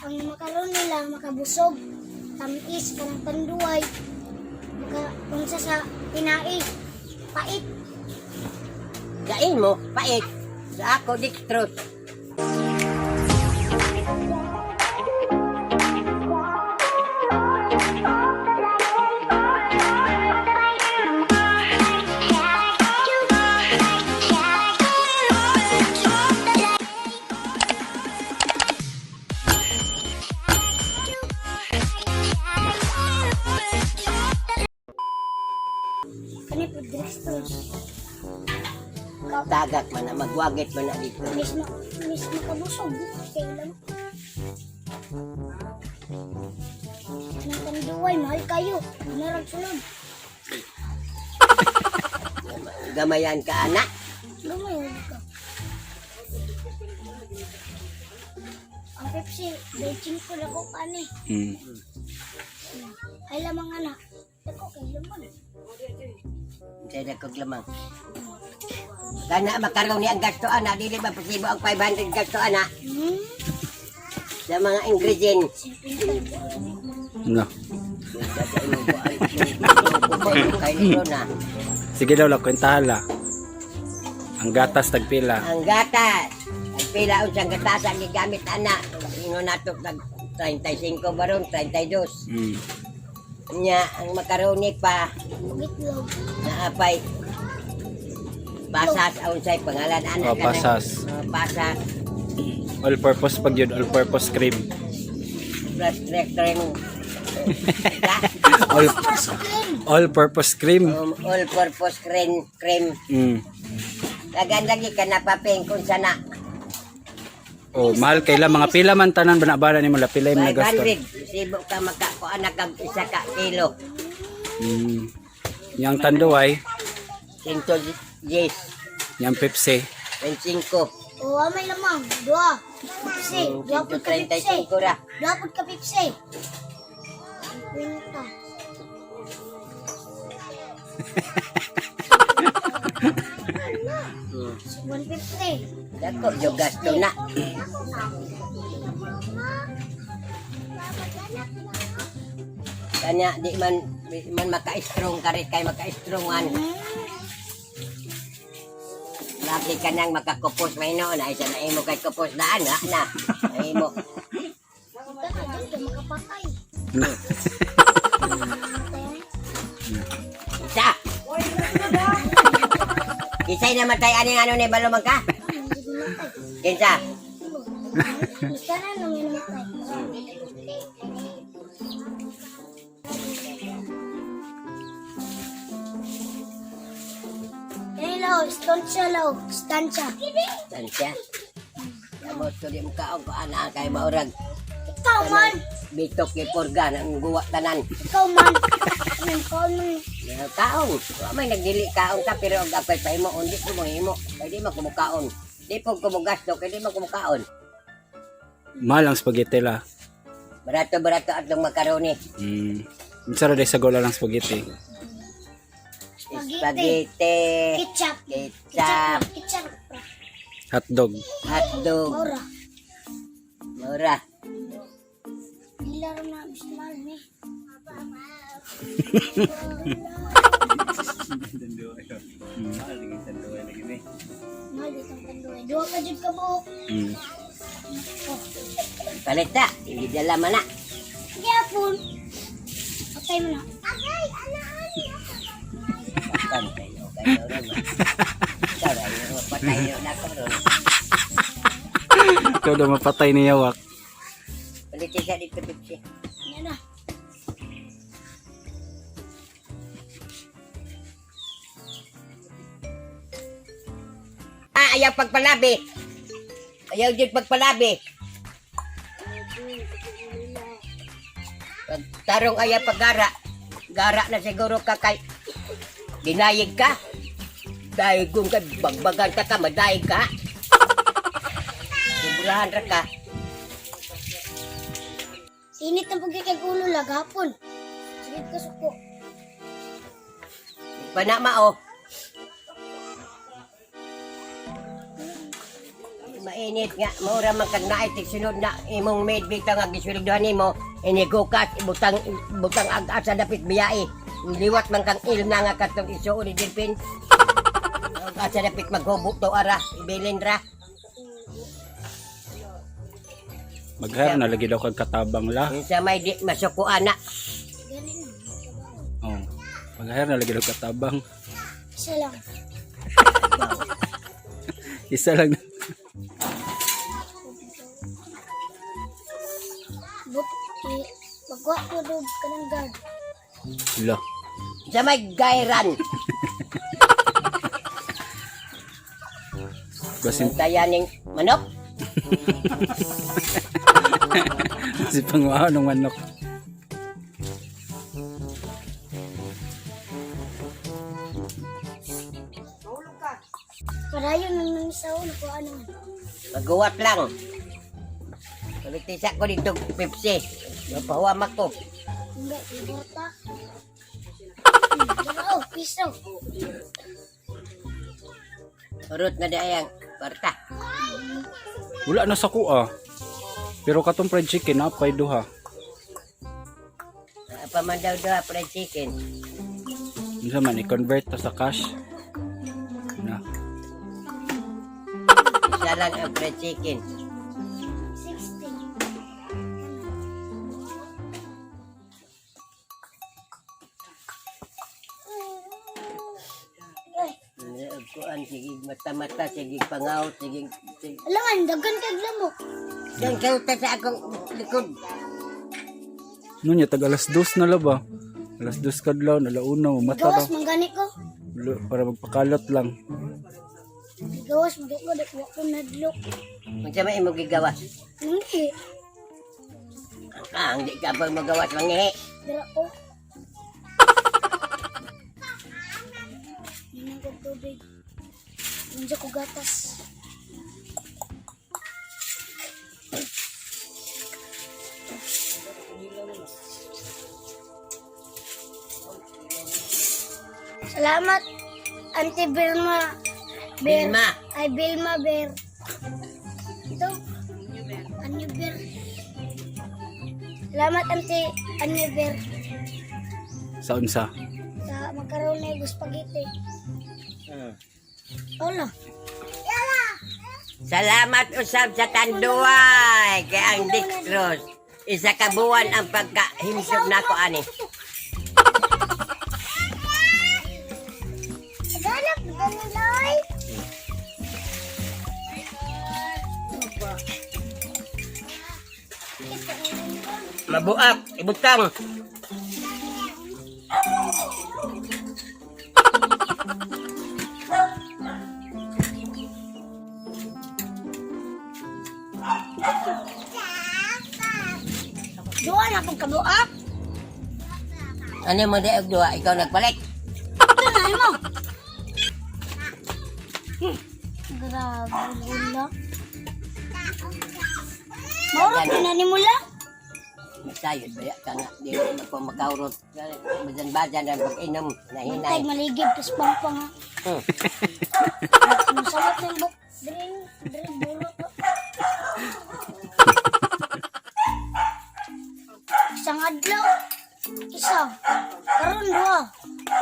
Ang makaroon nila makabusog, tamis kanang tanduay, maka unsa sa tinai, pait. Kain mo, pait. Sa ako, dextrose. Kani po dextrose. Tagak man na, magwagit man na dito. Mis makabusog kay lang. Kanang tanduay mahal kayo. Narag sulod. Gamayan ka, anak. Gamay ka. Ang Pepsi, 25 lang ko ani. Ay lamang anak. Dako kay lamang. Sa dagkog lamang. Kana makaroni ang gasto ana, dili ba posibo ang 500 gasto ana sa mga ingredients. No. Sa imong buwan, kay nito na. Sige daw la, kwentahan la. Ang gatas tagpila. Ang gatas. Ang pila unsang gatas ang gigamit ana. Ingon nato tag 35 baron, 32. Nya ang makaroni pa Itlog. naapay pasas unsay pangalan ana Oh, pasas. Oh, pasas All purpose pag yun, all purpose cream. plus cream. All First cream. all purpose cream. All purpose cream cream. Dagan lagi ka napaping kung sana. Oh, mahal kay la mga pila man tanan bana-bana nimo la pila yung nagasto. 500 sibo ka makakuan na kag isa ka kilo. Yang tanduay, 110, yang Pepsi. 25. O, may lamang. Dua. Pepsi. Dua pud ka Pepsi. 135 ra. Dua pud ka Pepsi. Kwenta. 150. Dako jo gasto na. Kanya di man maka-strong karit kay maka-strongan. Lagi ka nang makakupos may noon ay sa naimo kay kupos daan na na. Naimo. Ika ka dyan, di makapatay. Isa. Kisay namatay aning ano ni balumang ka? Kinsa? Basta na nung namatay. Kaya lao, stansya lao, stansya. Tansya. Amo to di mo kaon ko ana kay maurag. Ikaw man, Bitok kay purga nang guwa tanan. ikaw man. Anong kaon man? Ya, kaon. Wa may nagdili kaon ka pero og ako'y pahimo undi ko mahimo. Kay di man kumukaon. Di po kumugasto kay di man kumukaon. Mahal ang spaghetti la. Barato barato atong makaroni. Unsa ra day sa gola lang spaghetti? Spaghetti. Spaghetti, Ketchup. ketchup, Ketchup. Hotdog. hotdog, Ora. mura. Nilaro na bismal ni. Mahal itong tanduay. Duha ka jud ka buok. Oh. Palita, hindi dala man na. Gyapon. Patay mo na. Agay, ana ani. Kan kayo kayo ron. Ikaw ra yung patay na ko ron. Ikaw daw mapatay ni Yawak. Palita siya dito Pipsi. Yan na. Ah, ayaw pagpalabi. Ayaw jud pagpalabi. Pag tarong ayaw paggara. Gara na siguro ka kay dinayig ka. Daygon ka, bagbagan ka ka, madayig ka. Sobrahan ra ka. Init ang pagkikag ulo lag hapon. Sige ka suko. Panama oh. Mainit nga, maura man kag naay tigsunod na imong maid bitaw nga gisweldohan nimo, inigukas ibutang butang ag sa dapit biyae. Liwat man kang ilna nga katong isuon ni Delphin. Ang asa dapit maghubo to ara, ibilin ra. Mag-hire na lagi daw kag katabang la. Unsa may di masukuan na. Gani na. Oh. Mag-hire na lagi daw katabang. Isa lang. Isa lang. But, eh, magwa ko dog kanang guard. Lo. Unsa may gairan. Basin Kaya ning manok. si pangwaon ng manok. Parayon nang nang sa nakuha naman. Maguwat lang. Pagtisa ko dito Pepsi. Mapahuwamak ko. Hindi, iborta. Oh, piso. Urot na dayang kwarta. Wala na sa kuha. Pero katong fried chicken na pay duha. Pa man daw daw fried chicken. Unsa man i-convert ta sa cash? Na. Isa lang ang fried chicken. 60. Ay, Kuan sige mata-mata sige pangaw sige. Sige. alangan, dagan kag lamok. Yan kayo sa akong likod. Nunya tag alas 2 na la ba? Alas 2 kadlaw na launa mata Gawas ra. man gani ko. Para magpakalot lang. Gawas man gani ko, di ko ko nadlok. Unsa may imong gigawas? Hindi, Ah, hindi ka pa magawas mangihi. dira ko. Ninang kog tubig. Unsa ko gatas. Salamat, Auntie Vilma. Bear. Vilma. Ay, Vilma Bear. Ito. Anyo Bear. Salamat, Auntie Anyo Bear. Sa unsa? Sa macaroni ug spaghetti. Hola. Salamat usab sa Tanduay kay ang dextrose. Isa ka buwan ang pagkahimsog nako ani. Galap, ganoy. Mabuak, ibutang. Duha na pong kabuak. Ano mo di og duha ikaw nagpalit? Ito na mo. Grabe, gula. Mauro na ni mula. Masayod ba ka nga di na po makaurot. Bajan-bajan ang pag-inom Bantay nahinay. maligid tas pangpang ha. Masalat ng buk. Dring, dring bulo ko. Isang adlaw. Isa. Karon duha.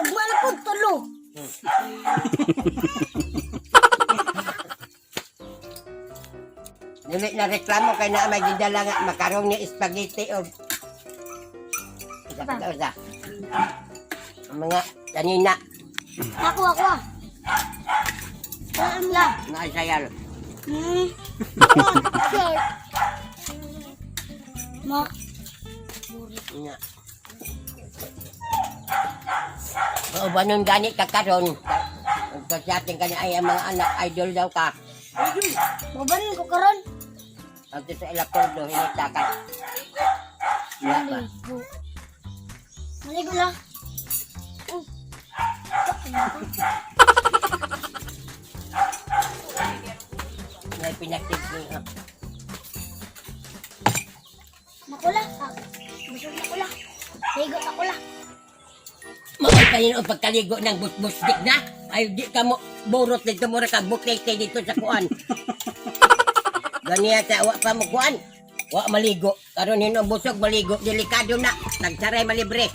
Ugma na po tulo. Dili na reklamo kay na may gidala nga makarong ni spaghetti og isa ka daw sa. Ang mga kanina Ako, ako ah. Wala la. nga sayal. One, two. Ma. Nga. Oo, ba nun gani ka karon? Pagkasating ka ni ay ang mga anak idol daw ka. Mabanin ko karon. Ang sa ilakordo hinita ka. Wala ba? Maligo. Maligo la. Oh. May pinakit niya. Nakula. Ah, busog nakula. Ligo nakula. Maoy pa yun ang pagkaligo ng busbusdik na. Ay, di ka mo burot dito mo ka bukete dito sa kuan. Ganiya ta wa pa mo kuan. Wa maligo. Karon hinom busog maligo, delikado na. Nagsaray malibre.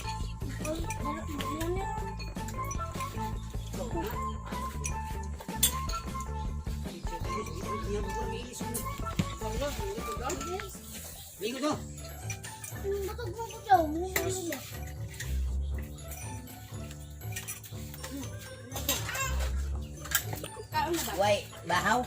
Ligo to. Batog mo ko daw. Muna. Way, bahaw.